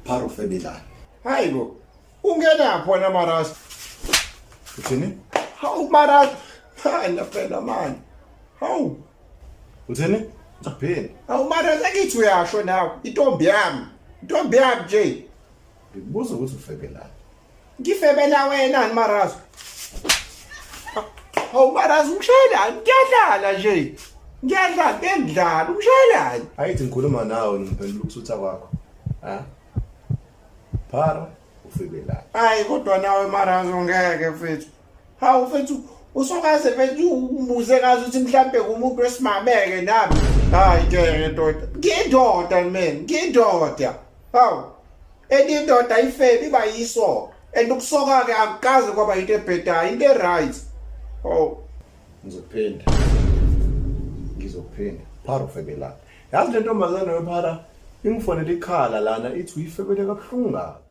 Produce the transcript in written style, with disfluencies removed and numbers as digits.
Phara ufebelani. Hayi bo. Ungenaphi wena Marasta? Uthini? Hawu Marasta. Phana phela mani. Hawu. Uthini? Uzophinde. Hawu Marasta ngithi uyasho nawe intombi yami. Intombi yami nje. Ngikubuza ukuthi ufebelani. Ngifebela wena ni Marasta. Hawu Marasta ungishayelani? Ngiyadlala nje. Ngiyadlala bengidlala ungishayelani? Ayithi ngikhuluma nawe ngiphendula ukusutha kwakho. Ha? Phara ufebelani. Hayi kodwa nawe Marazo ngeke mfethu. Hawu mfethu usokaze mfethu umbuze kaze ukuthi mhlambe kumuntu wesimameke nami. Hayi ngeke ndoda. Ngiyindoda man, ngiyindoda. Hawu. And indoda ifebe iba yiso. And ukusoka ke akukaze kwaba into ebhedayo, into e-right. Oh. Ngizokuphinda. Ngizokuphinda. Phara ufebelani. Yazi le ntombazane wephara ingifonela ikhala lana ithi uyifebele kabuhlungu kabi.